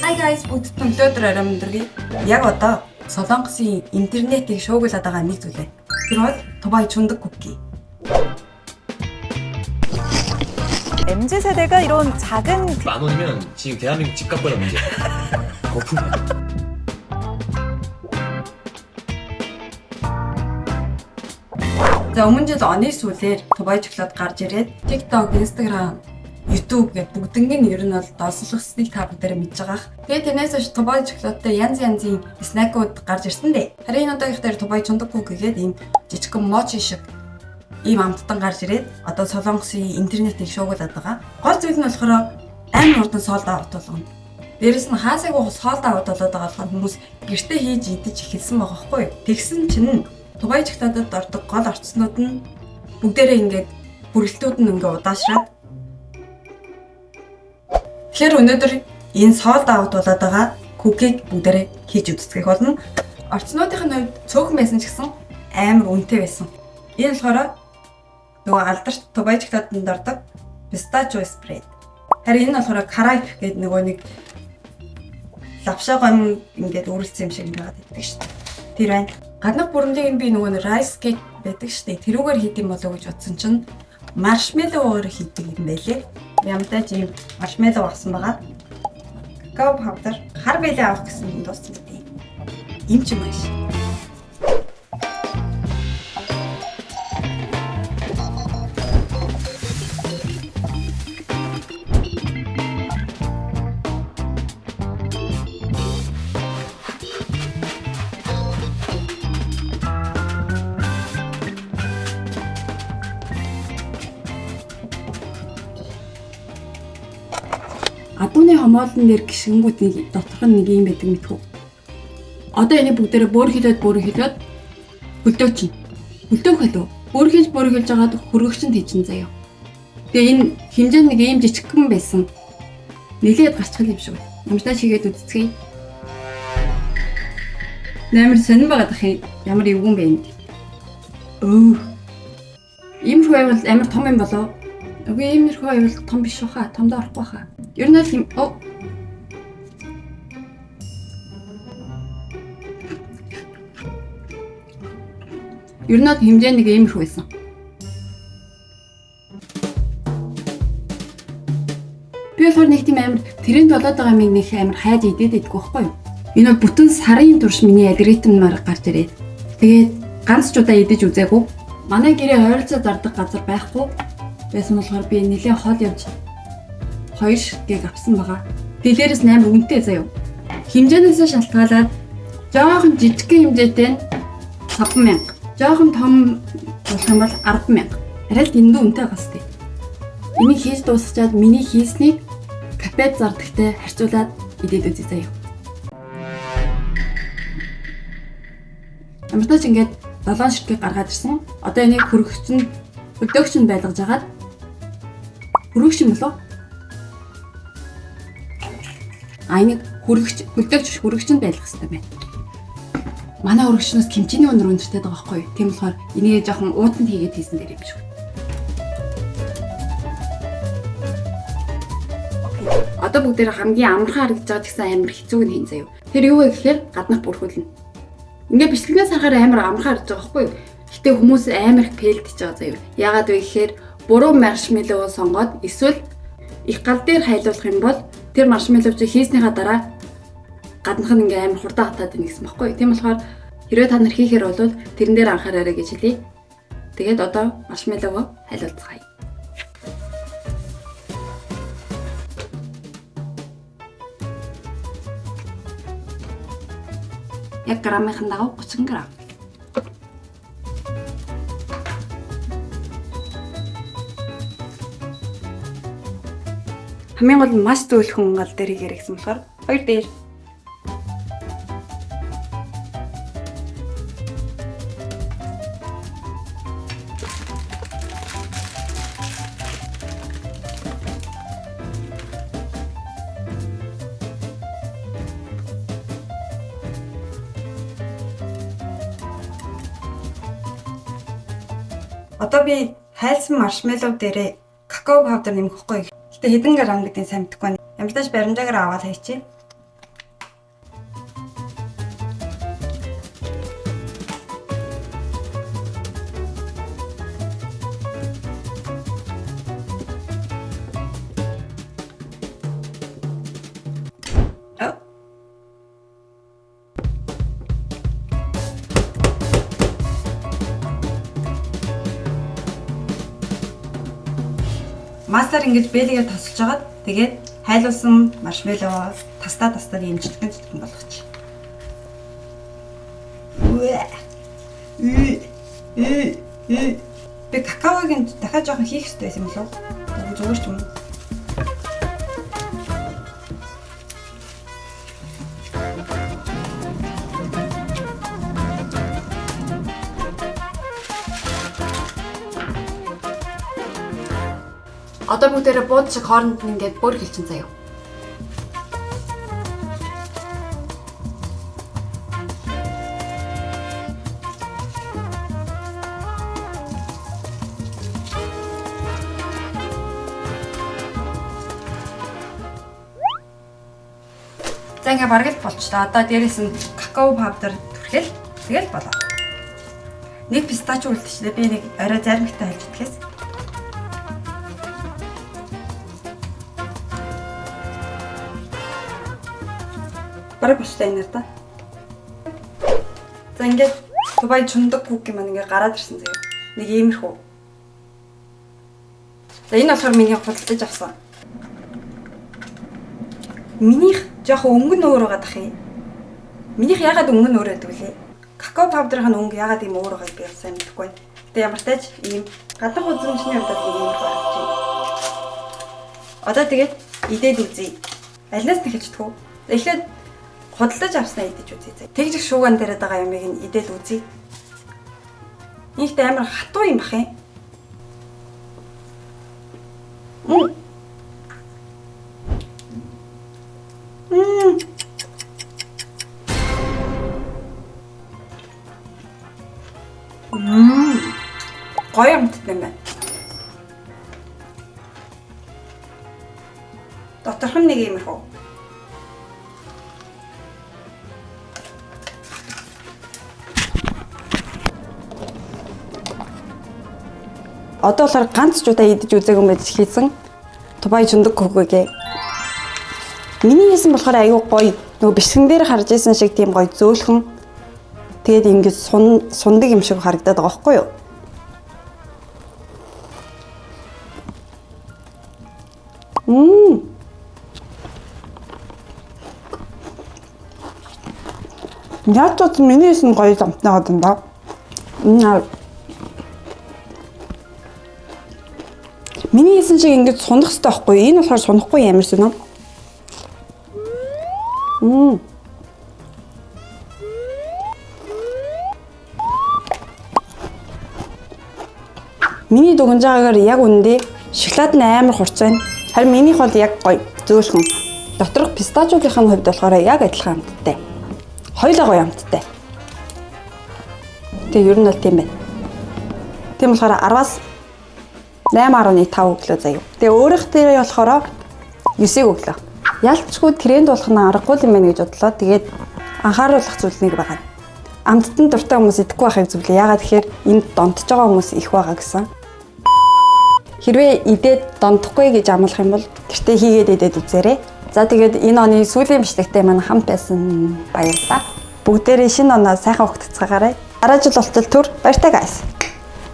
Hi guys, бүгдд нь өдөр орой мэндэргэе. Яг одоо Солонгосын интернетийг шуугуулад байгаа нэг зүйл байна. Тэр бол Дубай чундаг cookie. MZ 세대가 이런 작은 10,000원이면 지금 대한민국 집값보다 문제야. 거품이야. За өмнө жил оны сүүлээр Дубай шоколад гарч ирээд TikTok, Instagram, YouTube гэх бүгднг нь ер нь бол доослогсныг та бүгдээрээ мэдж байгаах. Тэгээд тэрнээс хойш Дубай шоколадтай янз янзын снекууд гарч ирсэн дээ. Харин энэ удаагийнх дээр Дубай чундаг cookie гээд ийм жижигхэн мочи шиг ийм амттан гарч ирээд одоо Солонгосын интернетийг шуугуулад байгаа. Гол зүйл нь болохоор амар хурдан sold out болгоно. Дээрэс нь хаасайгүй sold out болоод байгаа болохоор хүмүүс гэртээ хийж идэж эхэлсэн байгаа байхгүй юу? Тэгсэн чинь Дубай шоколадад ордог гол орцнууд нь бүгдээрээ ингээд бүрэлтүүд нь ингээд удаашраад. Тэгэхээр өнөөдөр энэ sold out болоод байгаа cookie-г бүгдээрээ хийж үздэхэх болно. Орцнуудын хувьд цөөхөн байсан ч гэсэн амар үнэтэй байсан. Энэ болохоор нөгөө алдарт Дубай шоколаданд ордог pistachio spread. Харин энэ нь болохоор карайп гэдэг нөгөө нэг лавшаа гон ингээд үрэлцсэн юм шиг байгаад байдаг шүү дээ. Тэр байна. Гаднах бүрэмлийг нь би нөгөө нэг rice cake байдаг шүү дээ. Тэрүүгээр хийд юм болоо гэж бодсон чинь маршмеллоугаар хийдэг юм байлээ. Ямтай ч юм маршмеллоу авсан байгаа. Какао powder, хар бэлээ авах гэсэн юм дууссан гэдэг. Им ч юм ааш. Адууны хомоолн дээр гიშгэнгүүт нэг доторх нь нэг юм байдаг мэдхүү. Одоо энийг бүгдээрээ бөөр хилээд хөлдөөч. Хөлдөөх хэлүү. Бөөр хилж жагаад хөргөгч нь тийчин заяа. Тэгээ энэ хэмжээ нэг ийм жижигхэн байсан. Нилээд гарчхал юм шиг байна. Намжлаа шигээд үзцгээе. Амар сонирн байгаад ах юм. Ямар эвгүн бэ энд. Өө. Иймэрхүү байвал амар том юм болов. Үгүй иймэрхүү байвал том биш баха. Томдоо орохгүй баха. Ер нь л юм. Оо. Ер нь бол хэмжээ нэг иймэрхүү байсан. Би болохоор нэг тийм амар тренд болоод байгаа юм нэг амар хайж идээд идэх байхгүй юу? Энэ бол бүтэн сарын турш миний алгоритмаар гарч ирээд. Тэгээд ганц ч удаа идэж үзээгүй. Манай гэрээ ойролцоо зардаг газар байхгүй байсан болохоор би нэлээд хол явж хоёр ширхгийг авсан байгаа. Дэлгээрээс нь амар үнэтэй заяа. Хэмжээнээс шалтгаалаад жоохон жижигхэн хэмжээтэй нь 5,000. Жоохон том болох юм бол 10,000. Арай л дэндүү үнэтэй байгаас тээ. Энийг хийж дуусчаад миний хийснийг кафед зардагтай харьцуулаад идээд үзье заяа. Ямар ч ингээд 7 ширхгийг гаргаад ирсэн. Одоо энийг хөргөгч нь хөлдөөгч нь байлгаж агаад хөргөгч юм болов? А энийг хөргөгч хөлдөөгч биш хөргөгч нь байлгах хэрэгтэй байна. Манай хөргөгчнөөс кимчиний өнөр өндөртэй байгаа байхгүй юу? Тийм болохоор энийг жоохон уутанд хийгээд хийсэн дээр юм шиг. Одоо бүгдээр хамгийн амархан харагдаж байгаа гэсэн амар хэцүүг нь хийн заяа. Тэр юу вэ гэхээр гаднах бүрхүүлнэ. Ингээ бичлэгнээс харахаар амар амархан харагдаж байгаа байхгүй юу? Гэтэ хүмүүс амар их пэлдэж байгаа заяа. Яагаад вэ гэхээр буруу маршмеллоу сонгоод эсвэл их гал дээр хайлуулах юм бол тэр маршмеллоу чи хийснийхаа дараа гаднах нь ингээ амар хурдан хатаад ийн гэсэн баггүй. Тийм болохоор хэрвээ та нар хийхээр бол тэрэн дээр анхаараарай гэж хэлье. Тэгээд одоо маршмеллоуг хайлуулцгаая. Яг грамынхан дагуу 30 грамм. Хамгийн гол нь маш зөөлхөн гал дээр хийгэрэй гэсэн болохоор хоёр дээр. Одоо би хайлсан маршмеллоу дээрээ какао powder нэмэх байхгүй. Гэтэ хэдэн грамм гэдгийг сайн мэдэхгүй байна. Ямар ч тааш баримжаагаар аваад хайчих. Гаазаар ингэж бэлэгээр тосолж агаад тэгээд хайлуулсан маршмеллоу тастаа тастаа ийм жижигэн жижигэн болгочих. Би какаог нь дахиад жоохон хийх хэрэгтэй байсан юм лөө. Зүгээр ч юм уу. Одоо бүгдээрээ бууд шиг хооронд нь ингээд бөөр хилчин заяа. За ингээ бараг л болчлоо. Одоо дээрэс нь какао паудер түрхэл тэгэл болоо. Нэг пистачио үлдчихлээ. Би нэг орой заримхтай хальж идэхээс. Бараг болчлоо энэ та. За ингээд Дубай чундаг куки маань ингээ гараад ирсэн заяа. Нэг иймэрхүү. За энэ болохоор миний худалдаж авсан. Минийх жоохон өнгө нь өөр байгаа дах юм. Минийх ягаад өнгө нь өөр байдаг вүлээ? Какао паудерын өнгө ягаад ийм өөр байгааг би бас сайн мэдэхгүй байна. Тэгээ ямар тач ийм гаднах үзэмжний хувьд бол ийм харагдаж байна. Одоо тэгээд идээд үзье. Алинаас нь эхэлж тгүү. Эхлээд худалдаж авснаа идэж үзье. Тэгж их шууган дээрээ байгаа юмыг нь идээд үзье. Ийхтэй амар хатуу юм бах юм. Гоё амттай юм байна. Доторх нь нэг иймэрхүү. Одоо болохоор ганц ч удаа идэж үзээгүй юм байж хийсэн. Дубай чундаг кукигээ. Миний хийсэн болохоор айгүй гоё. Нөгөө бичлэгэн дээр харж исэн шиг тийм гоё зөөлхөн. Тэгээд ингэж сундаг юм шиг харагдаад байгаа байхгүй юу? Яг ч миний хийсэн гоё амтнаа гэдэг юм да. Миний хийсэн шиг ингэж сунах хэрэгтэй байхгүй юу? Энэ болохоор сунахгүй ямар сонь. Миний дүгнж байгаагаар яг үнэндээ шоколад нь амар хурц байна. Харин минийх бол яг гоё зөөлхөн. Доторх пистачиогийнх нь хувьд болохоор яг адилхан амттай. Хоёулаа гоё амттай. Тэгээ ер нь бол тийм байна. Тийм болохоор 10-аас 8.5 өглөө заяа. Тэгээ өөрийнх дээрээ болохоор 9-ийг өглөө. Ялцчгүй тренд болох нь аргагүй юм байна гэж бодлоо. Тэгээд анхааруулах зүйл нэг байгаа. Амттан дуртай хүмүүс идэхгүй байхыг зөвлөе. Яагаад тэгэхээр энд донтож байгаа хүмүүс их байгаа гэсэн. Хэрвээ идээд донтохгүй гэж амлах юм бол гэртээ хийгээд идээд үзээрэй. За тэгээд энэ оны сүүлийн бичлэгтэй маань хамт байсан баярлалаа. Бүгдээрээ шинэ оноо сайхан угтцгаагаарай. Дараа жил болтол түр баяртай guys.